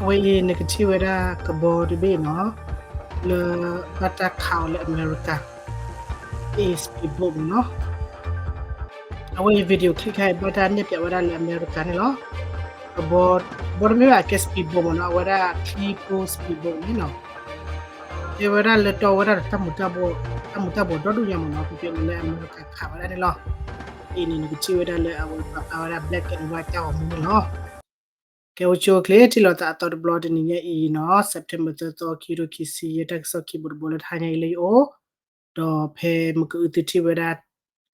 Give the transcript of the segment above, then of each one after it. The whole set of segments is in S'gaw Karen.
အဝဲအံၤ နကထံၣ်ဝဲဒၣ်ကဘီတဘ့ၣ်နီၤ, လၢဘၣ်တၢ်ခးအီၤလၢအမဲရကၤ အ speedboat မ့ၢ်နီၤ. အဝဲအံၤ video clip ခါအံၤ ဘၣ်တၢ်နဲၣ်ဖျါဝဲဒၣ်လၢအမဲရကၤန့ၣ်လီၤ. ကဘီတဘ့ၣ်ဘၣ် ကဲ speedboat မ့ၢ်နီၤ, အဝဲဒၣ်ချံဖိ speedboat န့ၣ်နီၤ. တဲဝဲဒၣ်လၢတီဝဲဒၣ်ဒီး တၢ်မူၤတၢ်ဘှီးဒီဒူၣ်ညါမ့ၢ်နီၤ, ဖဲဖဲန့ၣ်လၢအမဲရကၤခးဝဲဒၣ်န့ၣ်လီၤ. အံၤန့ၣ် နကထံၣ်ဝဲဒၣ်လၢအဝဲပာ်ဖျါဝဲဒၣ် black and white တၢ်ဂီၤမူန့ၣ်လီၤ. ကဲ အိၣ်ဆူၣ်အိၣ်ချ့ ထံၣ်လိာ်သးအသီတဘျီတနံၤညါအံၤနီၤ, September သၢသီ ခံကထိခံဆံယဲၢ် တၢ်ကစီၣ်ခံဘိးတဘိးလၢတဟါညါအံၤလၢယအိၣ်, ဒီးဖဲမ့ၢ်ကအုးသုထံၣ်ဝဲဒၣ်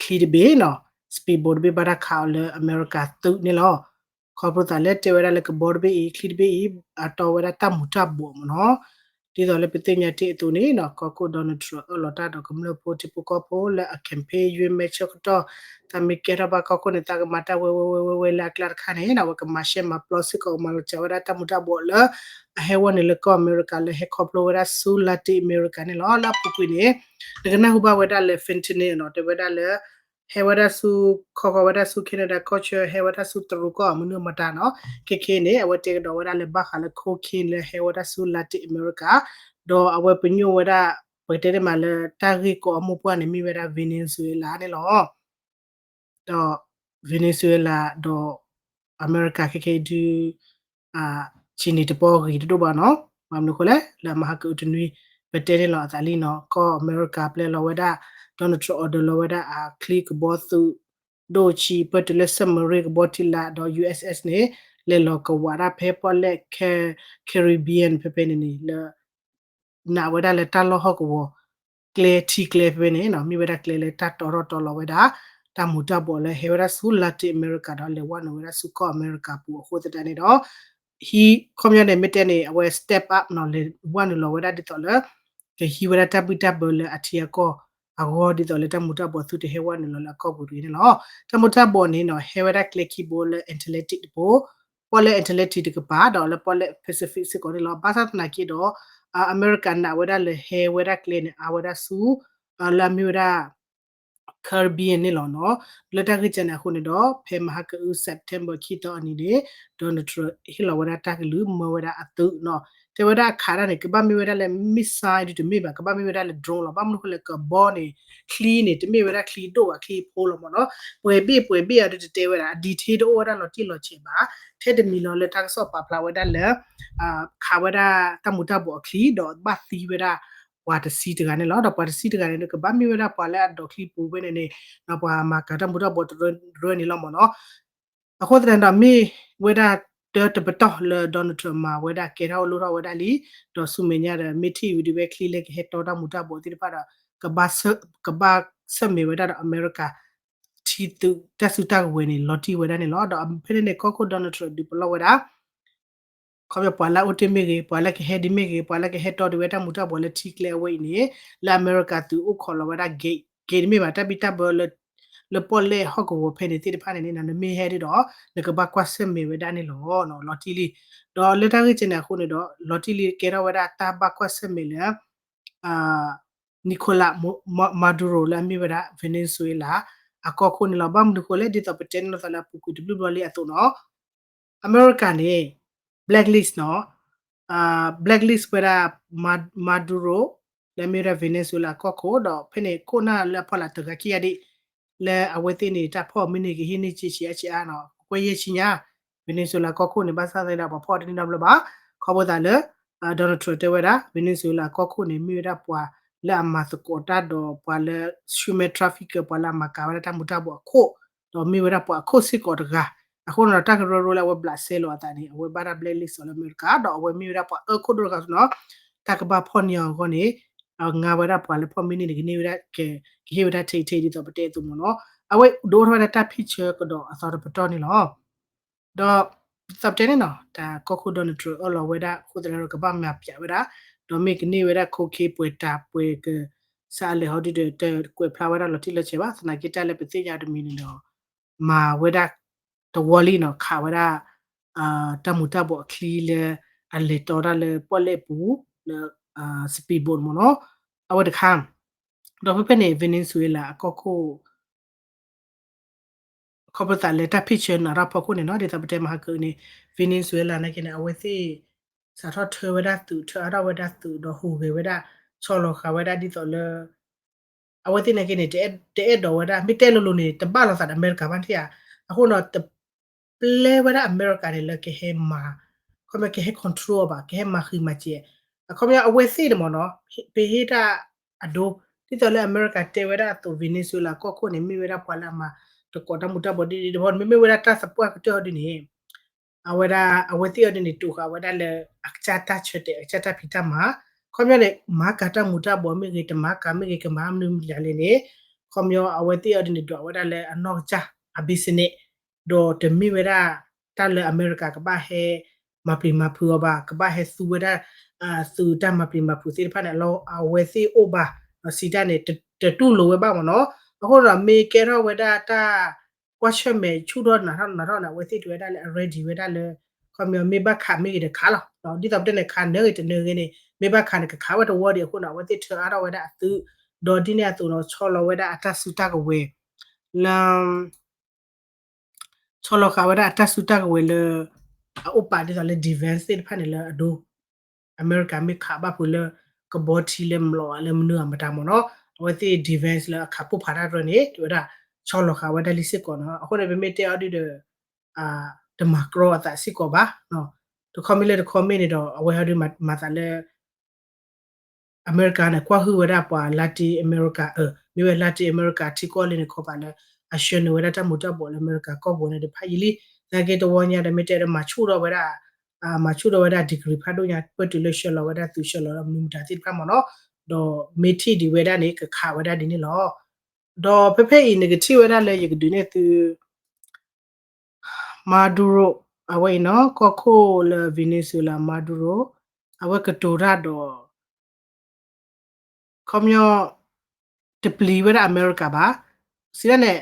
ချံတဘ့ၣ်နီၤ, speedboat တဘ့ၣ်ဘၣ်တၢ်ခးအီၤလၢအမဲရကၤသုးန့ၣ်လီၤ. ခီဖျိသးလၢတဲဝဲဒၣ်လၢကဘီတဘ့ၣ်အံၤ ချံတဘ့ၣ်အံၤ အတီဝဲဒၣ်တၢ်မူၤတၢ်ဘှီးမ့ၢ်နီၤ. ဒ်သိးလၢပသ့ၣ်ညါတ့ၢ်အသိးန့ၣ်နီၤ, ကီၢ်ခိၣ် Donald Trump အၢၣ်လီၤတၢ်ဒီးကမျၢၢ်ဖိထံဖိကီၢ်ဖိလၢအ campaign ယွ့မဲာ်ဆၢကတီၢ်, တၢ်မ့ၢ်ကဲထီၣ်ဘၣ်ကီၢ်ခိၣ်န့ၣ် သးကမၤတၢ်ဝဲဝဲဝဲဝဲဝဲလၢအကျါတခါန့ၣ်နီၤ, အဝဲကမၤရှဲမၤပျီစ့ၢ်ကီး ကမၤလီၤစှၤဝဲဒၣ်တၢ်မူၤတၢ်ဘှီးလၢ အဟဲဝဲနုာ်လၢကီၢ်အမဲရကၤလၢဟဲခီဖျိဝဲဒၣ်ဆူလၢတ့ၢ်အမဲရကၤန့ၣ်လီၤ. လၢအပူၤကွံာ်န့ၣ် နကနၢ်ဟူဘၣ်ဝဲဒၣ်လၢ fentanyl နီၤ, တဲဝဲဒၣ်လၢ ဟဲဝဲဒၣ်ဆူ ခီဃီၤဝဲဒၣ်ဆူ Canada ကီၢ်ဆၢ ဟဲဝဲဒၣ်ဆူတရူးကီၢ် မနုၤမတၤနီၤ, ခဲခဲန့ၣ် အဝဲတဲကဒီးဝဲဒၣ်လၢဘၣ်ဃးလၢ cocaine လၢဟဲဝဲဒၣ်ဆူလၢတ့ၢ်အမဲရကၤ, ဒီးအဝဲပညိၣ်ဝဲဒၣ် ပကတဲန့ၣ်မးလၢတၢ်ဂ့ၢ်ကီအမိၢ်ပှၢ်န့ၣ် မ့ၢ်ဝဲဒၣ် Venezuela န့ၣ်လီၤ. ဒီး Venezuela ဒီး အမဲရကၤခဲခဲအံၤဒုး ဆံးန့ၢ်တပီဂ့ၤတဒိၣ်ဘၣ်နီၤ. ဘၣ်မနုၤအဃိလဲၣ်, လၢအမဟါကအုးတနွံ ပတဲန့ၣ်လီၤအသးလံနီၤ, ကီၢ်အမဲရကၤပျဲလီၤဝဲဒၣ် Donald Trump order လီၤဝဲဒၣ်အချံကဘီသုး ဒိၣ်ဆံ ပၢၢ်တုၤလၢ submarine ကဘီထံလာ်ဒီး USS န့ၣ် လဲၤလီၤကဝးဒၣ်ဖဲပီၣ်လဲၣ် Caribbean ဖဲဖဲန့ၣ်န့ၣ် လၢ နာ်ဝဲဒၣ်လၢတၢ်လီၢ်ဟီၣ်ကဝီၤ ကျဲထံကျဲဖဲဖဲန့ၣ်နီၤ, မ့ၢ်ဝဲဒၣ်ကျဲလၢတၢ်တီထီၣ်တီလီၤဝဲဒၣ် တၢ်မူၤတၢ်ဘှီးလၢဟဲဝဲဒၣ်ဆူလၢတ့ၢ်အမဲရကၤဒီးလဲၤဝဲနုာ်ဝဲဒၣ်ဆူကီၢ်အမဲရကၤပူၤအဃိသတးန့ၣ်ဒီး ဟံးခီပညီန့ၣ် မ့ၢ်တဲန့ၣ် အဝဲ step up နီၤ, လဲၤဝဲနုာ်လီၤဝဲဒၣ်ဒ်သိးလၢ ကဟံးဝဲဒၣ်တၢ်ဘံၣ်တၢ်ဘၢလၢအထံအကီၢ်အဂီၢ် ဒ်သိးလၢတၢ်မူၤတၢ်ဘှီးသုတဟဲဝဲနုာ်လီၤလၢအကီၢ်ပူၤတဂ့ၤန့ၣ်လီၤ. တၢ်မူၤတၢ်ဘှီးန့ၣ်နီၤ ဟဲဝဲဒၣ်ကျဲခံဘိလၢ Atlantic တဘိ ပီၣ်လဲၣ် Atlantic တကပၤ ဒီးလၢပီၣ်လဲၣ် Pacific စ့ၢ်ကီးန့ၣ်လီၤ. ဘၣ်ဆၣ်သနာ်က့ဒီး အမဲရကၤနာ်ဝဲဒၣ်လၢဟဲဝဲဒၣ်ကျဲန့ၣ် အါဝဲဒၣ်ဆူ လၢအမ့ၢ်ဝဲဒၣ် Caribbean န့ၣ်လီၤနီၤ. လၢတၢ်ဂ့ၢ်ကဲန့ၣ်အဃိန့ၣ်ဒီး ဖဲမဟါကအုး September ခံသီအနံၤန့ၣ် Donald Trump ဟ့ၣ်လီၤဝဲဒၣ်တၢ်ကလုၢ်မၢဝဲဒၣ်အသုးနီၤ. တဲဝဲဒၣ်အခးဒၣ်န့ၣ် ကဘၣ်မ့ၢ်ဝဲဒၣ်လၢ missile ဒုးတမ့ၢ်ဘၣ်, ကဘၣ်မ့ၢ်ဝဲဒၣ်လၢ drone လီၤ. ဘၣ်မနုၤအဃိလဲၣ် ကဘီန့ၣ် ချံန့ၣ် တမ့ၢ်ဝဲဒၣ်ချံဒိၣ်ဘၣ် ချံဖိလီၤမ့ၢ်နီၤ. ပှဲၤဘ့ၣ်ပှဲၤဘ့ၣ်အဒုးတတဲဝဲဒၣ် အ detail တအိၣ်ဝဲဒၣ်လီၤတံၢ်လီၤဆဲးဘၣ်. ထဲတမံၤလီၤလၢတၢ်ကစီၣ်ပာ်ဖျါဝဲဒၣ်လၢ ခးဝဲဒၣ်တၢ်မူၤတၢ်ဘှီးအချံဒီးဘၣ်သံဝဲဒၣ် ပှၤတဆံတဂၤန့ၣ်လီၤ. ဒီးပှၤတဆံတဂၤန့ၣ်ဒီး ကဘၣ်မ့ၢ်ဝဲဒၣ်ပှၤလၢအဒိးချံပူၤဖဲန့ၣ်န့ၣ် ပှၤမၤကၤတၢ်မူၤတၢ်ဘှီးတရၢန့ၣ်လီၤမ့ၢ်နီၤ. အဃိသတးဒီး မ့ၢ်ဝဲဒၣ်တၢတပတီၢ်လၢ Donald Trump မၤဝဲဒၣ်ကဲထီၣ်လိၣ်ထီၣ်ဝဲဒၣ်လံ, ဒီးဆူမဲာ်ညါဒီး မ့ၢ်ထံၣ်ဝံၤဒံးဝဲချံလၢကဟဲတီတၢ်မူၤတၢ်ဘှီးသ့ၣ်တဖၣ်ဒီး ကဘၣ်ဆၢၣ်မဲာ်ဝဲဒၣ်ဒီးအမဲရကၤ ထံသုးတၢ်စုတၢ်ကဝဲၤန့ၣ် လီၤတံၢ်ဝဲဒၣ်န့ၣ်လီၤ. ဒီးဖဲန့ၣ်န့ၣ် ကီၢ်ခိၣ် Donald Trump ဒုးပလီၢ်ဝဲဒၣ် ခီဖျိပှၤလၢအအိၣ်တ့ၢ်မ့ၢ်ဂ့ၤ, ပှၤလၢကဟဲဒ်မ့ၢ်ဂ့ၤ, ပှၤလၢကဟဲတီဒံးဝဲတၢ်မူၤတၢ်ဘှီးလၢထံကျဲအဝဲအံၤန့ၣ် လၢအမဲရကၤသုးအိၣ်ခိးလီၤဝဲဒၣ် gate, gate တမ့ၢ်ဘၣ် တၢ်ဘံၣ်တၢ်ဘၢလၢ လၢပီၣ်လဲၣ်ဟီၣ်ကဝီၤဖဲန့ၣ်သ့ၣ်တဖၣ်န့ၣ်န့ၣ် နမ့ၢ်ဟဲဒ်ဒီး နကဘၣ်ကွၢ်ဆၢၣ်မဲာ်ဝဲဒၣ်န့ၣ်လီၤ. လီၤတံၢ်လံ. ဒီးလၢတၢ်ဂ့ၢ်ကဲန့ၣ်အဃိန့ၣ်ဒီး လီၤတံၢ်လံကဲထီၣ်ဝဲဒၣ်တၢ်ဘၣ်ကွၢ်ဆၢၣ်မဲာ်လၢ Nicolas Maduro လၢအမ့ၢ်ဝဲဒၣ် Venezuela အကီၢ်ခိၣ်န့ၣ်လီၤ. ဘၣ်မနုၤဃိလဲၣ် ဒ်သိးပတဲန့ၢ်လိာ်သးလၢအပူၤကွံာ်တဘျုးဘျီလံအသိးနီၤ အမဲရကၤန့ၣ် blacklist နီၤ, blacklist ဝဲဒၣ် Maduro လၢအမ့ၢ်ဝဲဒၣ် Venezuela အကီၢ်ခိၣ် ဒီးဖဲန့ၣ်ခိၣ်နၢ်လၢအဖီလာ်တဂၤခံဂၤဒံး လၢအဝဲသ့ၣ်န့ၣ် တၢ်ဖီၣ်မ့ၢ်န့ၢ်ကဟ့ၣ်န့ၢ်က့ဆံးအါဆံးအါနီၤ ကွဲးယဲၢ်ဆံညါ Venezuela ကီၢ်ခိၣ်န့ၣ် ဘၣ်ဆၣ်သနာ်က့ဒီး ပှၤဖီၣ်တန့ၢ်နီတဘျီဘၣ်. ခီဖျိသးလၢ Donald Trump တဲဝဲဒၣ် Venezuela ကီၢ်ခိၣ်န့ၣ် မ့ၢ်ဝဲဒၣ်ပှၤလၢအမၤသကိးတၢ်ဒီးပှၤလၢ human trafficker ပှၤလၢအမၤကၤဝဲဒၣ်တၢ်မူၤတၢ်ဘှီးအခိၣ် ဒီးမ့ၢ်ဝဲဒၣ်ပှၤအခိၣ်စ့ၢ်ကီးတဂၤ. အဃိန့ၣ်ဒီး တၢ်ကရၢကရိလၢအဝဲဘျးစဲလိာ်အသးန့ၣ် အဝဲဘၣ်တၢ် blacklist လၢအမဲရကၤ ဒီးအဝဲမ့ၢ်ဝဲဒၣ်ပှၤအၢခိၣ်ဒိၣ်တဂၤနီၤ တၢ်ကဘၣ်ဖီၣ်န့ၢ်အီၤအဂီၢ်န့ၣ် အငါဝဲဒၣ်ပှၤလၢဖီၣ်မ့ၢ်န့ၢ်န့ၣ် ကန့ၢ်ဝဲဒၣ် ကဟ့ၣ်ဝဲဒၣ် ထိထိ ဒ်သိးပတဲအသိးမ့ၢ်နီၤ. အဝဲဒိးထီၣ်ဝဲဒၣ်တၢ်ဖံးဆၢကဒီးအသီတပတီၢ်န့ၣ်လီၤ. ဒီး ဒ်သိးပတဲန့ၣ်နီၤ တၢ်ကီၢ်ခိၣ် Donald Trump အၢၣ်လီၤဝဲဒၣ်အဃိသတးဒီး ကဘၣ်မၤပျးဝဲဒၣ် ဒီးမ့ၢ်ကန့ၢ်ဝဲဒၣ် cocaine ပှဲၤတၢ်ပှဲၤကစးအလဲၤဟီဒုဒီး တကွဲးဖျါဝဲဒၣ်လီၤတံၢ်လီၤဆဲးဘၣ်. သနာ်က့တၢ်လၢပသ့ၣ်ညါတမံၤန့ၣ်ဒီး မၤဝဲဒၣ်တဝီလံနီၤ ခးဝဲဒၣ် တၢ်မူၤတၢ်ဘှီးအချံလၢ အလဲၤတီတၢ်လၢပီၣ်လဲၣ်အပူၤ လၢ speedboat မ့ၢ်နီၤ အဝဲတခါ ဒီးဖဲဖဲန့ၣ် Venezuela အကီၢ်ခိၣ် ခီဖျိသးလၢတၢ်ဖံးဆၢနးတၢ်ဖီခိၣ်န့ၣ်နီၤ ဒ်သိးပတဲမဟါကအုးန့ၣ် Venezuela နာ်က့န့ၣ် အဝဲသ့ၣ် စးထီၣ်ထၢဝဲဒၣ်သုး ထၢအါထီၣ်ဝဲဒၣ်သုး ဒီးဟူးဂဲၤဝဲဒၣ် ဆီလီၤဃာ်ဝဲဒၣ်ဒ်သိးလၢ အဝဲသ့ၣ်နာ်က့န့ၣ် တအဲၣ်ဒိးဝဲဒၣ် မ့ၢ်တဲလိၤလိၤန့ၣ် တဘၣ်လိာ်သးဒီးအမဲရကၤဘၣ် နထံၣ်ဧါ. အဃိဒီး တပျဲဝဲဒၣ်အမဲရကၤန့ၣ်လၢကဟဲမၤ ခီပညီကဟဲ control ဘၣ် ကဟဲမၤဃံးမၤစၢၤ. အခီပညီအဝဲသ့ၣ်န့ၣ်မ့ၢ်နီၤ ပဟ့ၣ်တၢ်အဒိ ဒ်သိးလၢအမဲရကၤတဲဝဲဒၣ်အသိး Venezuela ကီၢ်ခိၣ်န့ၣ် မ့ၢ်ဝဲဒၣ်ပှၤလၢအမၤသကိးတၢ်မူၤတၢ်ဘှီးဒ်ဒ်တဘီ မ့မ့ၢ်ဝဲဒၣ်တၢ်သပှၢ်ကတၢၢ်အီၤဒ်န့ၣ် အဝဲဒၣ် အဝဲသ့ၣ်အီၤဒ်န့ၣ် တူၢ်ဃာ်ဝဲဒၣ်လၢ အကစၢ်တၢ်ဆၢတဲာ် အကစၢ်တၢ်ဖံးတၢ်မၤ ခီပညီန့ၣ် မၤကၤတၢ်မူၤတၢ်ဘှီးမ့ၢ်ဂ့ၤ တမၤကၤမ့ၢ်ဂ့ၤ ကမၤမနုၤမတၤလဲၣ်န့ၣ် ခီပညီအဝဲသ့ၣ်အီၤဒ်န့ၣ် ဒွးဝဲဒၣ်လၢအနီၢ်ကစၢ် အ business ဒီးတမ့ၢ်ဝဲဒၣ် တၢ်လၢအမဲရကၤကဘၣ်ဟဲ မၤပျံၤမၤဖုးအီၤဘၣ် ကဘၣ်ဟဲသူဝဲဒၣ် သုးတၢ်မၤပျံၤမၤဖုးသ့ၣ်တဖၣ်န့ၣ် အဝဲသ့ၣ်အိၣ်ဘၣ် ဒီးစံးတၢ်န့ၣ် တတူၢ်လိာ်ဝဲဘၣ်မ့ၢ်နီၤ. အဃိဒီးမ့ၢ်ကဲထီၣ်ဝဲဒၣ်တၢ် ကွၢ်ဆၢၣ်မဲာ်ဆူၣ်ထီၣ်နးထီၣ်နးထီၣ်န့ၣ် အဝဲသ့ၣ်တဲဝဲဒၣ်လၢအ ready ဝဲဒၣ်လၢ ခီပညီမ့ၢ်ဘၣ်ခးမ့ၢ်ဂ့ၤတခးလီၤ. ဒ်သိးပတဲန့ၣ် ခးနၢဂ့ၤတနၢဂ့ၤန့ၣ် မ့ၢ်ဘၣ်ခးန့ၣ် ကခးဝဲတဝီဒံးအဃိန့ၣ် အဝဲသ့ၣ်ထၢအါထီၣ်ဝဲဒၣ်အသုး ဒီးဒ်န့ၣ်အသိးဒီး ဆီလီၤဝဲဒၣ်အတၢ်စုတၢ်ကဝဲၤ လၢ ဆီလီၤဃာ်ဝဲဒၣ်အတၢ်စုတၢ်ကဝဲၤလၢ အအိၣ်ပာ်ဒ်သိးလၢ defense သ့ၣ်တဖၣ်န့ၣ်လၢအဒိ အမဲရကၤမ့ၢ်ခးဘၣ်ဖုးလၢ ကဘီထံလၢမျိာ် လၢမနုၤအမတၤမ့ၢ်နီၤ အဝဲသ့ၣ် defense လၢအခးပိၢ်ဖးတၢ်တရၢန့ၣ် တဲဝဲဒၣ် ဆီလီၤဃာ်ဝဲဒၣ်လံစ့ၢ်ကီးနီၤ. အဃိန့ၣ် ပမ့ၢ်တဲအီၤဒ်ဒီး တမၤကြီအသးစ့ၢ်ကီးဘၣ်. တခီမ့ၢ်လၢတခီမ့ၢ်န့ၣ်ဒီး အဝဲဟီဒုးမၤသးလၢ အမဲရကၤန့ၣ် ကွၢ်ဟုၣ်ဝဲဒၣ်ပှၤ Latin America မ့ၢ်ဝဲ Latin America ထံကီၢ်လၢန့ၣ်ခီပၤလၢ အဆှၢနုာ်ဝဲဒၣ်တၢ်မူၤတၢ်ဘှီးလၢအမဲရကၤကီၢ်ပူၤန့ၣ်တဖၣ်အံၤလံ. သနာ်က့တဝီညါဒီးမ့ၢ်တဲဒီးမၤဆူၣ်ထီၣ်ဝဲဒၣ် မၤဆူၣ်ထီၣ်ဝဲဒၣ် degree ဖးဒိၣ်ညါ ပၢၢ်တုၤလၢဆှၢလီၤဝဲဒၣ်သုးဆှၢလီၤဒီးမနုၤမတၤသ့ၣ်တဖၣ်မ့ၢ်နီၤ, ဒီးမ့ၢ်ထံၣ်ဒံးဝဲဒၣ်န့ၣ် ကခးဝဲဒၣ်ဒ်န့ၣ်လီၤ. ဒီးဖဲဖဲအံၤန့ၣ်ကထံၣ်ဝဲဒၣ်လၢယကဒုးနဲၣ်သု Maduro အဝဲအံၤနီၤ ကီၢ်ခိၣ်လၢ Venezuela Maduro အဝဲကတိၤတၢ်ဒီး ခီပညီ တပျံၤဝဲဒၣ်အမဲရကၤဘၣ်. စံးဒ်န့ၣ်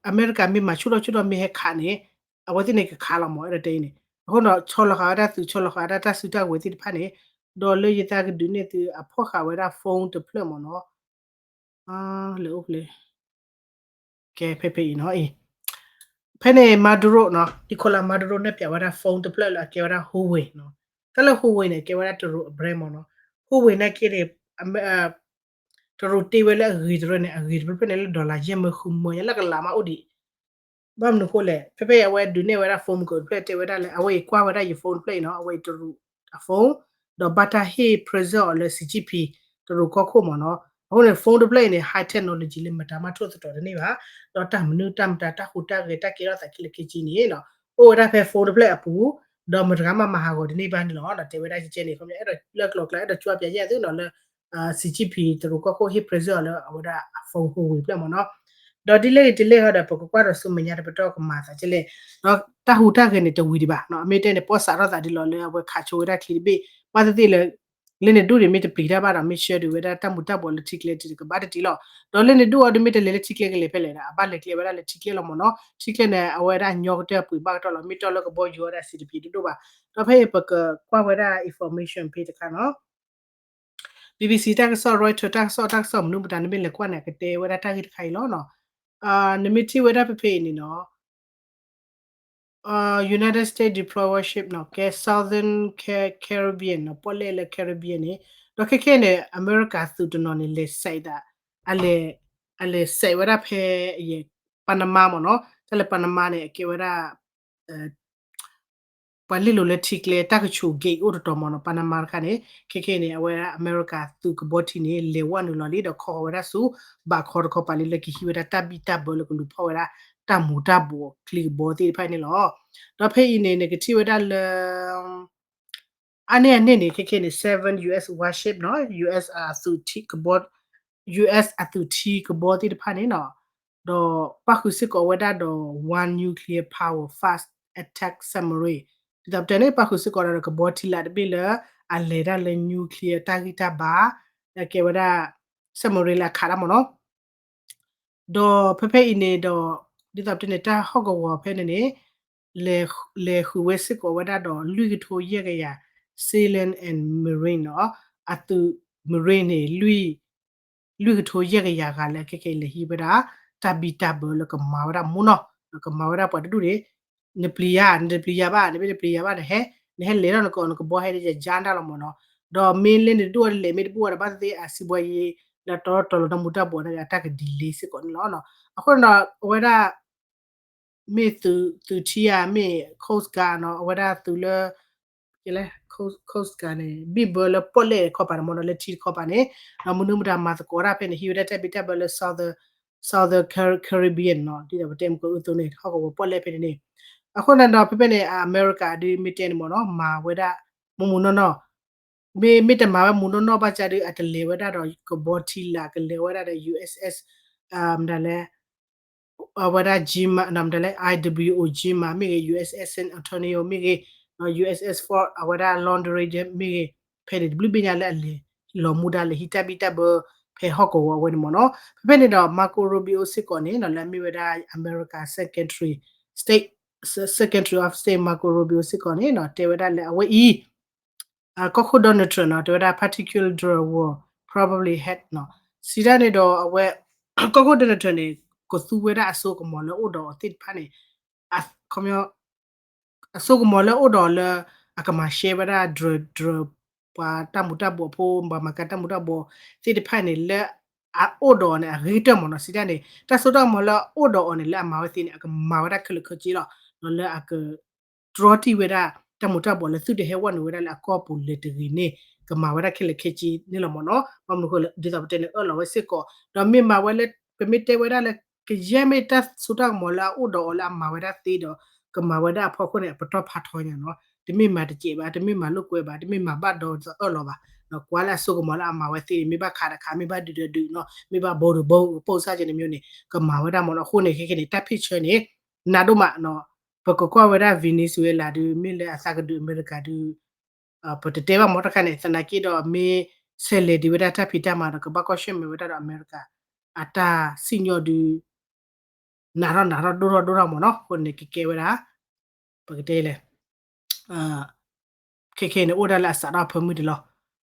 အမဲရကၤမ့ၢ်မၤဆူၣ်ထီၣ်ဆူၣ်ထီၣ်မ့ၢ်ဟဲခးန့ၣ် အဝဲသ့ၣ်န့ၣ်ကခးလီၤမ့ၢ် အဲၣ်ဒိးတဲအံၤန့ၣ်. အဃိဒီးဆီလီၤဃာ်ဝဲဒၣ်သုး ဆီလီၤဃာ်ဝဲဒၣ်တၢ်စုတၢ်ကဝဲၤသ့ၣ်တဖၣ်န့ၣ် ဒီးလၢယသးကဒုးနဲၣ်သုအဖီၣ်ဃာ်ဝဲဒၣ် phone တဖျၢၣ်မ့ၢ်နီၤ လဲၤအိၣ်ဖဲလဲၣ် ကဲဖဲဖဲအံၤနီၤအံၤ ဖဲန့ၣ် Maduro နီၤ Nicolas Maduro နဲၣ်ပၠးဝဲဒၣ် phone တဖျၢၣ်လၢအကဲဝဲဒၣ် Huawei နီၤ. တၢ်လၢ Huawei န့ၣ် ကဲဝဲဒၣ်တရူးအ brand မ့ၢ်နီၤ. Huawei နာ်က့န့ၣ် တရူးတ့ဝဲလၢအဂ့ၤတရၢန့ၣ် အဂ့ၤတဖျၢၣ်ဖျၢၣ်န့ၣ်လၢ dollar ယဲၢ်မၢဃုမၢညါလၢကလးမးအိၣ်ဒံး ဘၣ်မနုၤဃိလဲၣ် ဖဲဖဲအံၤအဝဲဒုးနဲၣ်ဝဲဒၣ် phone မုၢ်ကၢၤတဖျၢၣ်တဲဝဲဒၣ်လၢ အဝဲအံၤကွၢ်ဝဲဒၣ်ယ phone တဖျၢၣ်အံၤနီၤ အဝဲအံၤတရူးအ phone ဒီးဘၣ်တၢ်ဟ့ၣ် present အီၤလၢ Xi Jinping တရူးကီၢ်ခိၣ်မ့ၢ်နီၤ. အဃိန့ၣ် phone တဖျၢၣ်အံၤန့ၣ် high technology လၢမတၤမးထိၣ်သတြီၤတန့ၢ်ဘၣ် ဒီးတၢ်မနုၤတၢ်မတၤတၢ်ဟူးတၢ်ဂဲၤတၢ်ကဲထီၣ်သးခဲလၢာ်ခဲဆ့န့ၣ်နီၤ အိၣ်ဝဲဒၣ်ဖဲ phone တဖျၢၣ်အပူၤ ဒီးမတၤမးမၤဟးဂီၤတန့ၢ်ဘၣ်န့ၣ်လီၤ. တဲဝဲဒၣ်ကဲန့ၣ် ခီပညီအဲၣ်ဒိးလၢကျိၤကျါ အဲၣ်ဒိးကွၢ်ပၠးယဲၢ်သုနီၤလၢ Xi Jinping တရူးကီၢ်ခိၣ်ဟ့ၣ် present အီၤလၢအဝဲဒၣ်အ phone Huawei တဖျၢၣ်မ့ၢ်နီၤ. ဒီးဒ်လဲၣ်ဂ့ၤဒ်လဲၣ်ဂ့ၤဒီး ပကကွၢ်ဒီးဆူမဲာ်ညါတပတီၢ်ကမၤသးကဲလဲၣ် ဒီးတၢ်ဟူးတၢ်ဂဲၤန့ၣ်တဝံၤဒံးဘၣ် အမ့ၢ်တဲန့ၣ် ပီၣ်စးထီၣ်သးဒ်လီၤလၢအဝဲခးဆိဝဲဒၣ်ချံတဘ့ၣ် ဘၣ်သ့ၣ်သ့ၣ်လၢ လၢန့ၣ်ဒူၣ်န့ၣ်မ့ၢ်တပျံၤတၢ်ဘၣ်ဒီး မ့ၢ်ဆှၢဒံးဝဲဒၣ်တၢ်မူၤတၢ်ဘှီးလၢထံကျဲတကပၤတတံၢ်လီၤ. ဒီးလၢန့ၣ်ဒူၣ်အီၤဒ်မ့ၢ်တလဲၤလၢထံကျဲကလဲၤဖဲလဲၣ်ဒီး အဘၣ်လဲၤကျဲဝဲဒၣ်လၢထံကျဲလီၤမ့ၢ်နီၤ. ထံကျဲန့ၣ် အဝဲဒၣ်ညီကတၢၢ်ပှ့ၤဘၣ်ကတၢၢ်လီၤ မ့ၢ်တီၢ်လၢကဘီယူၤဝဲဒၣ်စံးတပံၤတဒိၣ်ဘၣ်. ဒီးဖဲအံၤပကကွၢ်ဝဲဒၣ် information ဖဲတခါနီၤ BBC တၢ်ကစီၣ် Reuters တၢ်ကစီၣ် တၢ်ကစီၣ်မနုၤမတၤ နမ့ၢ်လဲၤကွၢ်န့ၣ် ကတဲဝဲဒၣ်တၢ်ဂ့ၢ်တခါအံၤလီၤ. နမ့ၢ်ထံၣ်ဝဲဒၣ်ဖဲဖဲအံၤန့ၣ်နီၤ United States deploy warship နီၤ ကဲ Southern Caribbean နီၤ ပီၣ်လဲၣ်လၢ Caribbean န့ၣ် ဒီးခဲခဲန့ၣ် အမဲရကၤသုးတနီၤန့ၣ် လဲၤစဲးသး အလဲၤ အလဲၤစဲးဝဲဒၣ်ဖဲ Panama မ့ၢ်နီၤ တၢ်လၢ Panama န့ၣ် အကဲဝဲဒၣ် ပှၤလ့ၣ်လိၤလၢထံကျဲတၢ်ကဆူး gate အိၣ်တတီၤမ့ၢ်နီၤ Panama တခါန့ၣ် ခဲခဲန့ၣ် အဝဲဒၣ်အမဲရကၤသုးကဘီထံန့ၣ် လဲၤဝဲနုာ်လီၤလံ ဒီးခီဃီၤဝဲဒၣ်ဆူ ဘးခီတခီပၤလံ လၢကဟံးဝဲဒၣ်တၢ်ဘံၣ်တၢ်ဘၢလၢကလူၤဖီၣ်ဝဲဒၣ် တၢ်မူၤတၢ်ဘှီးချံကဘီသ့ၣ်တဖၣ်န့ၣ်လီၤ. ဒီးဖဲအံၤန့ၣ် နကထံၣ်ဝဲဒၣ်လၢ အါန့ၢ်အန့ၣ်န့ၣ် ခဲခဲန့ၣ် seven U S warship နီၤ US အသုးထံကဘီ US အသုးထံကဘီသ့ၣ်တဖၣ်န့ၣ်နီၤ ဒီးပၣ်ဃုာ်စ့ၢ်ကီးဝဲဒၣ်ဒီး one nuclear power fast attack submarine ဒ်သိးပတဲန့ၣ် ပၣ်ဃုာ်စ့ၢ်ကီးဒီးကဘီထံလာ်တဘ့ၣ်လၢ အလဲၤဒၣ်လၢ nuclear တၢ်ဂံၢ်တၢ်ဘါ ကဲဝဲဒၣ် submarine လၢအခးဒၣ်မ့ၢ်နီၤ ဒီးဖဲဖဲအံၤန့ၣ်ဒီး ဒ်သိးပတဲန့ၣ် တၢ်ဟီၣ်ကဝီၤဖဲန့ၣ်န့ၣ် လဲၤဃုာ်ဝဲစ့ၢ်ကီးဝဲဒၣ်ဒီး လွံၢ်ကထိယဲၢ်ကယၤ sailor and marine နီၤ အသုး marine န့ၣ် လွံၢ်ကထိယဲၢ်ကယၤဂၤလၢခဲခဲအံၤလဲၤဟံးဝဲဒၣ် တၢ်ဘံၣ်တၢ်ဘၢလၢကမၤဝဲဒၣ်မူနီၤ ကမၤဝဲဒၣ်ပှၤတဒူၣ်န့ၣ် နပျံၤယၤ နတပျံၤယၤဘၣ် နမ့ၢ်တပျံၤယၤဘၣ်န့ၣ် ဟဲ နဟဲလဲၤထီၣ်နကီး နကဘီဟဲဒ်ယကၠါတၢ်လီၤမ့ၢ်နီၤ. ဒီးမ့ၢ်လၢနတဒိၣ်အီၤတလဲၤ မ့ၢ်တဘူၣ်အီၤဒီး ဘၣ်သ့ၣ်သ့ၣ်အစံးဘှီယံၤ လၢတီတီလီၤတၢ်မူၤတၢ်ဘှီးန့ၣ် အတၢ်က delay စ့ၢ်ကီးန့ၣ်လီၤ. အဃိန့ၣ်ဒီး အဝဲဒၣ် မ့ၢ်သုးထံဧါ မ့ၢ် Coast Guard နီၤ အဝဲဒၣ်သုးလၢ Coast Guard န့ၣ် ဘံၣ်ဘၢလၢပီၣ်လဲၣ်တခီပၤန့ၣ်မ့ၢ်နီၤ လၢထံတခီပၤန့ၣ် ဒီးမနုၤမတၤမၤသကိးတၢ်ဖဲန့ၣ် ဟံးဝဲဒၣ်တၢ်ဘံၣ်တၢ်ဘၢလၢ Southern Caribbean နီၤ ဒ်သိးပတဲမုၢ်ကအိၣ်သိးန့ၣ် ဟီၣ်ကဝီၤပီၣ်လဲၣ်ဖဲန့ၣ်န့ၣ် အဃိန့ၣ်ဒီး ဖဲဖဲန့ၣ် အမဲရကၤဒုးမ့ၢ်တဲန့ၣ်မ့ၢ်နီၤ မၤဝဲဒၣ် မူမူနီၢ်နီၢ် မ့ၢ် မ့ၢ်တမၤဝဲမူနီၢ်နီၢ်ဘၣ်ဆၣ်ဒီး အတလဲၤဝဲဒၣ်ဒီးကဘီထံလာ် ကလဲၤဝဲဒၣ်ဒီး ယူၢ်အ့ၣ်အ့ၣ် မတၤလဲၣ် အဝဲဒၣ် Jim မတၤလဲၣ် Iwo Jima မ့ၢ်ဂ့ၤ ယူၢ်အ့ၣ်အ့ၣ် San Antonio မ့ၢ်ဂ့ၤ ယူၢ်အ့ၣ်အ့ၣ် Fort အဝဲဒၣ် Lauderdale မ့ၢ်ဂ့ၤ ဖဲန့ၣ်တဘျုးဘ့ၣ်ညါလၢအလဲၤလီၤမူဒါလၢ ဟံးတၢ်ဘံၣ်တၢ်ဘၢ ဖဲဟီၣ်ကဝီၤအဝဲန့ၣ်မ့ၢ်နီၤ. ဖဲဖဲန့ၣ်ဒီး Marco Rubio စ့ၢ်ကီးန့ၣ်နီၤ လၢအမ့ၢ်ဝဲဒၣ် အမဲရကၤ Secretary State, Secretary of State Marco Rubio စ့ၢ်ကီးန့ၣ်နီၤ တဲဝဲဒၣ်လၢအဝဲအံၤ ကီၢ်ခိၣ် Donald Trump နီၤ တဲဝဲဒၣ် particular drug war probably had နီၤ စံးတၢ်န့ၣ်ဒီးအဝဲ ကီၢ်ခိၣ် Donald Trump န့ၣ် ကသူဝဲဒၣ်အစိကမီၤလၢအိၣ်ဒီးအီၤသ့ၣ်တဖၣ်န့ၣ် အစိကမီၤလၢအိၣ်ဒီးအီၤလၢ အကမၤရှဲဝဲဒၣ် drug, drug ပှၤတၢ်မူၤတၢ်ဘှီးဖိ ပှၤမၤကၤတၢ်မူၤတၢ်ဘှီးသ့ၣ်တဖၣ်န့ၣ် လၢအအိၣ်ဒီးအီၤန့ၣ် အဂ့ၤကတၢၢ်မ့ၢ်နီၤ စံးတၢ်န့ၣ် တၢ်စိတၢ်ကမီၤလၢအအိၣ်ဒီးအီၤန့ၣ် လၢအမၤဝဲသ့န့ၣ် အကမၤဝဲဒၣ်ခဲလၢာ်ခဲဆ့လီၤ ဒီးလၢအက တြီတံၢ်ဝဲဒၣ် တၢ်မူၤတၢ်ဘှီးလၢသုတဟဲဝဲနုာ်ဝဲဒၣ်လၢအကီၢ်ပူၤလဲၤတဂ့ၤန့ၣ် ကမၤဝဲဒၣ်ခဲလၢာ်ခဲဆ့န့ၣ်လီၤမ့ၢ်နီၤ ဘၣ်မနုၤဃိလၢ ဒ်သိးပတဲန့ၣ် အၢၣ်လီၤဝဲစ့ၢ်ကီး ဒီးမ့ၢ်မၤဝဲလၢ ပမ့ၢ်တဲဝဲဒၣ်လၢ ကယဲၢ်မ့ၢ်တၢ်စိတၢ်ကမီၤလၢအအိၣ်ဒီးအီၤလၢအမၤဝဲဒၣ်သ့ဒီး ကမၤဝဲဒၣ်အဖီခိၣ်န့ၣ် အပတီၢ်ဖးထီညါနီၤ တမ့ၢ်မၤတစဲးဘၣ် တမ့ၢ်မၤလိာ်ကွဲဘၣ် တမ့ၢ်မၤဘၣ်ဒီးအၢၣ်လီၤဘၣ် ကွၢ်လၢအစိကမီၤလၢအမၤဝဲသ့န့ၣ် မ့ၢ်ဘၣ်ခးတခး မ့ၢ်ဘၣ်ဒုးဒီးဒုးနီၤ မ့ၢ်ဘၣ်ဘိးဒီးဘိး ပိၢ်စၢ်ကဲန့ၣ်မ့ၢ်န့ၣ် ကမၤဝဲဒၣ်မ့ၢ်နီၤ အဃိန့ၣ် ခဲခဲန့ၣ် တၢ်ဖံးဆၢန့ၣ် နးဒိၣ်မးနီၤ ပကကွၢ်ဝဲဒၣ် Venezuela ဒုး မ့ၢ်လၢအသးကဒုးအမဲရကၤဒုး ပတတဲဘၣ်မ့ၢ်တခါန့ၣ် သနာ်က့ဒီးမ့ၢ်ဆဲးလဲၤဒံးဝဲဒၣ်တၢ်ဖံးတၢ်မၤဒီး ကဘၣ်ကွၢ်ဆၢၣ်မဲာ်ဝဲဒၣ်ဒီးအမဲရကၤ အတၢ်စံၣ်ညီၣ်ဒုး နးထီၣ်နးထီၣ်ဒိၣ်ထီၣ်ဒိၣ်ထီၣ်မ့ၢ်နီၤ အဃိန့ၣ်ကကဲဝဲဒၣ် ပကတဲလဲၣ် ခဲခဲန့ၣ် အိၣ်ဒၣ်လၢအစးထီၣ်အဖၢမုၢ်ဒံးလီၤ.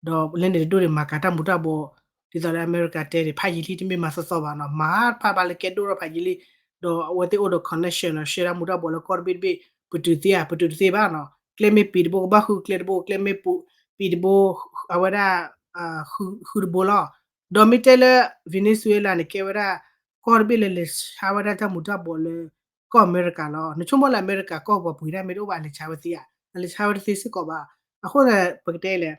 ဒီးလၢန့ၣ်တဒိၣ်န့ၣ်မၤကၤတၢ်မူၤတၢ်ဘှီး ဒ်သိးလၢအမဲရကၤတဲန့ၣ် ဖးယံာ်လံ တမ့ၢ်မၤသီသီဘၣ်နီၤ မၤဖးဘၣ်လၢကဲဒိၣ်ထီၣ်ဖးယံာ်လံ ဒီးအဝဲသ့ၣ်အိၣ်ဒီး connection နီၤ ရှဲဒၣ်မူၤတၢ်ဘှီးလၢကီၢ်တဘ့ၣ်တဘ့ၣ် ပတုာ်သ့ဧါ ပတုာ်တသ့ဘၣ်နီၤ ကျဲမ့ၢ်ပံၤတဘိကဘၣ်ဃုကျဲတဘိ ကျဲမ့ၢ်ပံၤတဘိ အဝဲဒၣ် ဃုတဘိလီၤ. ဒီးမ့ၢ်တဲလၢ Venezuela န့ၣ် ကဲဝဲဒၣ် ကီၢ်တဘ့ၣ်လၢလဲၤဆါဝဲဒၣ်တၢ်မူၤတၢ်ဘှီးလၢ ကီၢ်အမဲရကၤလီၤ. နဆိကမိၣ်လၢအမဲရကၤကီၢ်ပူၤပှ့ၤတၢ်မ့ၢ်တအိၣ်ဘၣ် အလဲၤဆါဝဲသ့ဧါ, အလဲၤဆါဝဲတသ့စ့ၢ်ကီးဘၣ်. အဃိန့ၣ် ပကတဲလဲၣ်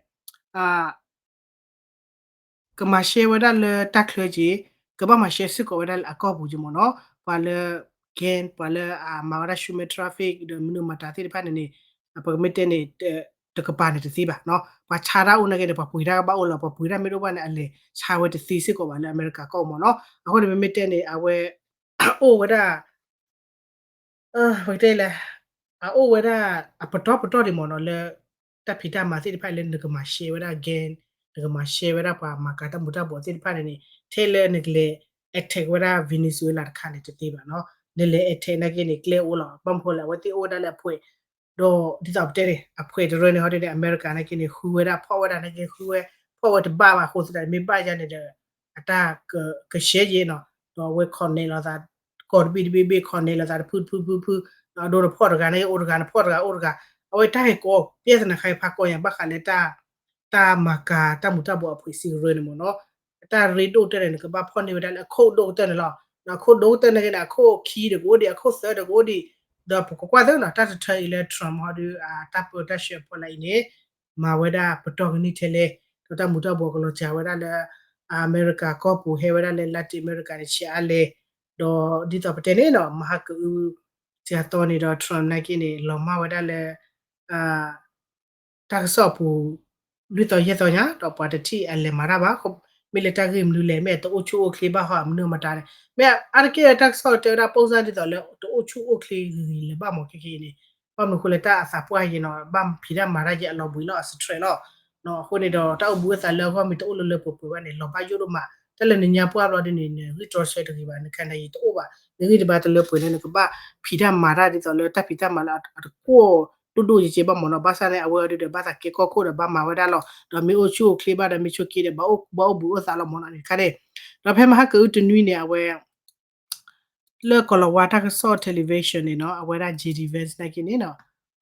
ကမၤရှဲဝဲဒၣ်လၢတၢ်ချၢက့ၤ, ကဘၣ်မၤရှဲစ့ၢ်ကီးဝဲဒၣ်လၢအကီၢ်ပူၤက့ၤမ့ၢ်နီၤ. ပှၤလၢ gang ပှၤလၢအမၤဝဲဒၣ် human traffic ဒီးမနုၤမတၤသ့ၣ်တဖၣ်န့ၣ်န့ၣ် ပကမ့ၢ်တဲန့ၣ် တကပၤန့ၣ်တသ့ဘၣ်နီၤ. ပှၤဆါတၢ်အိၣ်နာ်က့န့ၣ် ပှၤပှ့ၤတၢ်ကဘၣ်အိၣ်လီၤ, ပှၤပှ့ၤတၢ်မ့ၢ်တအိၣ်ဘၣ်န့ၣ် အလဲၤဆါဝဲတသ့စ့ၢ်ကီးဘၣ်လၢအမဲရကၤကီၢ်မ့ၢ်နီၤ. အဃိန့ၣ် ပမ့ၢ်တဲန့ၣ် အဝဲ အိၣ်ဝဲဒၣ် ပကတဲလဲၣ် အအိၣ်ဝဲဒၣ် အပတီၢ်ပတီၢ်ဒံးမ့ၢ်နီၤ လၢတၢ်ဖံးတၢ်မၤသ့ၣ်တဖၣ်လၢနကမၤရှဲဝဲဒၣ် gang, နကမၤရှဲဝဲဒၣ်ပှၤမၤကၤတၢ်မူၤတၢ်ဘှီးသ့ၣ်တဖၣ်န့ၣ်န့ၣ် ထဲလၢနကလဲၤ attack ဝဲဒၣ် Venezuela တခါန့ၣ်တသ့ဘၣ်နီၤ. နလဲၤ attack နာ်က့န့ၣ် ကျဲအိၣ်လီၤ. ဘၣ်မနုၤဃိလဲၣ် အဝဲသ့ၣ်အိၣ်ဝဲဒၣ်လၢအဖှဲး ဒီးဒ်သိးပတဲန့ၣ် အဖှဲးတရၢန့ၣ် ဟီဒ်န့ၣ် အမဲရကၤနာ်က့န့ၣ် ဃုဝဲဒၣ် ဖီၣ်ဝဲဒၣ်နာ်က့ ဃုဝဲ ဖီၣ်ဝဲတဘၣ်ဘၣ်အဃိသတးန့ၣ် မ့ၢ်ဘၣ်ယါန့ၣ်ဒီး အတၢ်ကဆှဲယဲနီၤ. ဒီးအဝဲ connect လိာ်သး ကီၢ်တဘ့ၣ်တဘ့ၣ်ဘ့ၣ် connect လိာ်သးတဖုတဖုဖုတဖု, ဒီးအဒိနဖီၣ်တဂၤနာ်က့ အိၣ်တဂၤ နဖီၣ်တဂၤ အိၣ်တဂၤ, အဝဲတၢ်ဂ့ၢ်ကီ ပြဿနာ ခါအံၤဖးကီညါ ဘၣ်ဃးလၢ တၢ်မၤကၤတၢ်မူၤတၢ်ဘှီးအဖှဲးစံကရၢန့ၣ်မ့ၢ်နီၤ. တၢ်ရ့ဒိၣ်ကတၢၢ်န့ၣ် နကဘၣ်ဖီၣ်န့ၢ်ဝဲဒၣ်လၢအခိၣ်ဒိၣ်ကတၢၢ်န့ၣ်လီၤ. ဒီးအခိၣ်ဒိၣ်ကတၢၢ်နာ်က့န့ၣ် အခိၣ်ခံဒီးကအိၣ်ဒံး အခိၣ်သၢဒီးကအိၣ်ဒံး, ဒီးပကကွၢ်သ့နီၤ တၢ်တထၢအံၤလၢ Trump ဟီဒီး တၢ်ပၢတၢ်ဆှၢဖီလာ်အံၤန့ၣ် မၤဝဲဒၣ်ပတီၢ်ကနံၣ်ထဲလဲၣ်, ဒီးတၢ်မူၤတၢ်ဘှီးကလီၤစှၤဝဲဒၣ်လၢ အမဲရကၤကီၢ်ပူၤ ဟဲဝဲဒၣ်လၢ Latin America န့ၣ် ဆံးအါလဲၣ်, ဒီးဒ်သိးပတဲန့ၣ်နီၤ မဟါကအု စှၤသီန့ၣ်ဒီး Trump နာ်က့န့ၣ် လီၤမၢ်ဝဲဒၣ်လၢ တၢ်ကစီၣ်အပူၤ လွံၢ်သီယဲၢ်သီညါ ဒီးပှၤတထံၣ်အလဲၤမၤတၢ်ဘၣ်, မ့ၢ်လၢတၢ်ဂ့ၢ်မနုၤလဲၣ် မ့ၢ်အတအိၣ်ဆူၣ်အိၣ်ချ့ဘၣ်ဟီ မနုၤမတၤန့ၣ် မ့ၢ်အါတက့ၢ်တၢ်ကစီၣ်တဲဝဲဒၣ် ပိၢ်စၢ်ဒ်သိးလၢ တအိၣ်ဆူၣ်အိၣ်ချ့ဂ့ၤဂ့ၤလၢၤဘၣ်မ့ၢ်ခဲကနံၣ်အံၤန့ၣ်, ဘၣ်မနုၤဃိလၢတၢ်အသးပှၢ်ယဲနီၤ ဘၣ်ဖံးတၢ်မၤတၢ်ယဲအလီၤဘှံးလီၤ အ stress လီၤ. အဃိန့ၣ်ဒီး တၢ်အိၣ်ဘှံးအိၣ်သါလၢအဂီၢ်မ့ၢ်တအိၣ်လၢလၢပှဲၤပှဲၤဘၣ်န့ၣ် လီၤဘၣ်ယိၣ်ဒိၣ်မး, တၢ်လၢနညါပှၢ်ဘျီဒ်န့ၣ် နဂံၢ်တြီဆၢတဂ့ၤဘၣ် နခါနၤယံၤတအိၣ်ဘၣ်, နဂံၢ်တဘၣ်တလၢပှဲၤလၢနကဘၣ်ဖံးတၢ်မၤတၢ်ဒ်သိးလၢတၢ်ဖံးတၢ်မၤလၢအတကွီၢ်ဒိၣ်ဒိၣ်ယဲၢ်ယဲၢ်ဘၣ်မ့ၢ်နီၤ, ဘၣ်ဆၣ်န့ၣ် အဝဲအီၤဒုးဒီး ဘၣ်သးကဲကီၢ်ခိၣ်ဒီးဘၣ်မၤဝဲဒၣ်လီၤ, ဒီးမ့ၢ်အိၣ်ဆူၣ်အိၣ်ချ့ဘၣ်ဒီး မ့ၢ်ဆိးက့ဒီး ဘၣ်အိၣ်ဘှံးအိၣ်သါလီၤမ့ၢ်နီၤန့ၣ်တခါန့ၣ်, ဒီးဖဲမဟါကအုတနွံန့ၣ် အဝဲ လၢကီၢ်လီၤဝါတၢ်ကစီၣ် television န့ၣ်နီၤ အဝဲဒၣ် J D Vance နာ်က့န့ၣ်နီၤ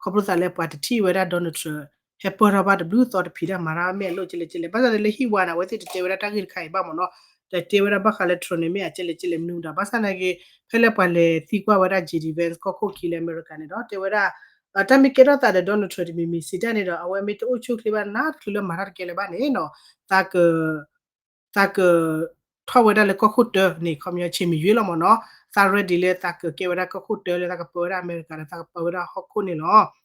ခီဖျိသးလၢပှၤတထံၣ်ဝဲဒၣ် Donald Trump ဟဲပၢၢ်ထီၣ်ဘၣ်တဘျုးသီတဖံးတၢ်မၤတၢ်မ့ၢ်အလိၣ်ကဲလဲၣ်ကဲလဲၣ် ဘၣ်ဆၣ်ဒီးလၢဟံၣ်ဝါန့ၣ် အဝဲသ့ၣ်တတဲဝဲဒၣ်တၢ်ဂ့ၢ်တခါအံၤဘၣ်မ့ၢ်နီၤ, တတဲဝဲဒၣ်ဘၣ်ဃးလၢ Trump န့ၣ် မ့ၢ်အကဲလဲၣ်ကဲလဲၣ်မနုၤမတၤ ဘၣ်ဆၣ်သနာ်က့ ဖဲလၢပှၤလဲၤသံကွၢ်ဝဲဒၣ် J D Vance ကီၢ်ခိၣ်ခံလၢအမဲရကၤန့ၣ်ဒီး တဲဝဲဒၣ် တၢ်မ့ၢ်ကဲထီၣ်သးဒီး Donald Trump တမံၤမံၤစံးတၢ်န့ၣ်ဒီး အဝဲမ့ၢ်တအိၣ်ဆူၣ်အိၣ်ချ့ဘၣ်နးတချုးလၢမၤတၢ်တကဲလၢၤဘၣ်န့ၣ်နီၤ, သးက သးက ထီၣ်ဝဲဒၣ်လၢကီၢ်ခိၣ်တၢန့ၣ် ခီပညီ ဆ့မံၤယွ့လီၤမ့ၢ်နီၤ, သး ready လၢသးကကဲဝဲဒၣ်ကီၢ်ခိၣ်တၢလၢသးကပၢဝဲဒၣ်အမဲရကၤဒီး သးကပၢဝဲဒၣ်ဟီၣ်ခိၣ်န့ၣ်လီၤ.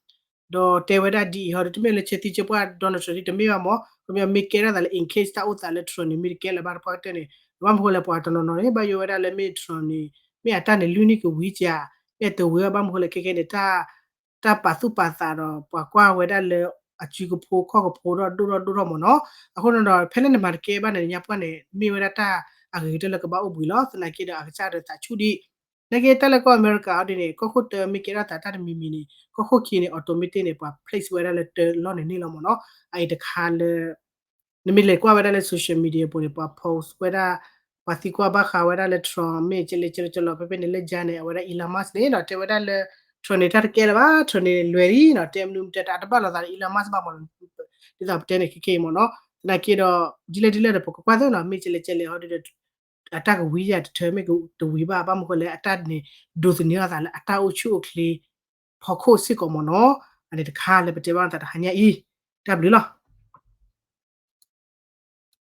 ဒီးတဲဝဲဒၣ်ဒ်အံၤဟီဒီး တမ့ၢ်လၢဆဲးသံဆဲးပှၢ် Donald Trump ဒ်တမ့ၢ်ဘၣ်မ့ၢ် ခီပညီမ့ၢ်ကဲထီၣ်သးလၢ in case တၢ်အိၣ်သးလၢ Trump န့ၣ် မ့ၢ်တကဲလၢၤဘၣ်တပှၢ်ကတၢၢ်န့ၣ် ဘၣ်မနုၤဃိလဲၣ် ပှၤတနီၤနီၤန့ၣ် ဘၣ်ယိၣ်ဝဲဒၣ်လၢမ့ၢ် Trump န့ၣ် မ့ၢ်အတၢ်န့ၣ် လွံၢ်နံၣ်ကဝံၤကၢ မ့ၢ်အတဝံၤဘၣ် ဘၣ်မနုၤဃိလဲၣ် ခဲခဲန့ၣ် တၢ်ပာ်သူၣ်ပာ်သးဒီး ပှၤကွၢ်ဝဲဒၣ်လၢအစုကဖိခီၣ်ကဖိဒီးဒိၣ်ထီၣ်ဒိၣ်ထီၣ်မ့ၢ်နီၤ, အဃိန့ၣ်ဒီး ဖဲလၢနမၤတကဲဘၣ်န့ၣ် ညါပှၢ်န့ၣ် မ့ၢ်ဝဲဒၣ်တၢ်အဂ့ၤကတၢၢ်လၢကဘၣ်အိၣ်ဘှံးလီၤ, သနာ်က့ဒီးအကစၢ်ဒီးသးဆူၣ်ဒံး သနာ်က့တၢ်လၢကီၢ်အမဲရကၤအီၤဒ်န့ၣ် ကီၢ်ခိၣ်တၢမ့ၢ်ကဲထီၣ်သးတၢ်တမံၤမံၤန့ၣ် ကီၢ်ခိၣ်ခံန့ၣ် automatic န့ၣ် ပှၤ place ဝဲဒၣ်လၢတၢလီၢ်န့ၣ်န့ၣ်လီၤမ့ၢ်နီၤ, အအံၤတခါလၢ နမ့ၢ်လဲၤကွၢ်ဝဲဒၣ်လၢ social media ပူၤန့ၣ် ပှၤ post ဝဲဒၣ် ပှၤသံကွၢ်ဘၣ်ဃးဝဲဒၣ်လၢ Trump မ့ၢ်ကဲလဲၣ်ကဲလဲၣ်ကဲလီၤ ဖဲဖဲန့ၣ်လၢယါန့ၣ် အဝဲဒၣ် Elon Musk န့ၣ်ဒီး တဲဝဲဒၣ်လၢ Trump န့ၣ် တၢ်တကဲလၢၤဘၣ် Trump န့ၣ် လွဲၤလံနီၤ, တဲမနုၤမတၤ တၢ်တဘၣ်လိာ်သးဒီး Elon Musk ဘၣ်မ့ၢ်နီၤ, ဒ်သိးပတဲန့ၣ်ခဲခဲအံၤမ့ၢ်နီၤ, သနာ်က့ဒီး ဒ်လဲၣ်ဒ်လဲၣ်ဒီး ပကကွၢ်သ့နီၤ မ့ၢ်ကဲလဲၣ်ကဲလဲၣ်ဟီဒီး အတၢ်ကဝံၤယၤတထၢမ့ၢ်ကတဝံၤဘၣ် ဘၣ်မနုၤဃိလဲၣ် အတၢ်န့ၣ် ဒိးသန့ၤအသးလၢအတၢ်အိၣ်ဆူၣ်အိၣ်ချ့ ဖီခိၣ်စ့ၢ်ကီးမ့ၢ်နီၤ, အန့ၣ်တခါလၢပတဲဘၣ်သးတဟါညါအံၤ, တၢ်ဘျုးလီၤ.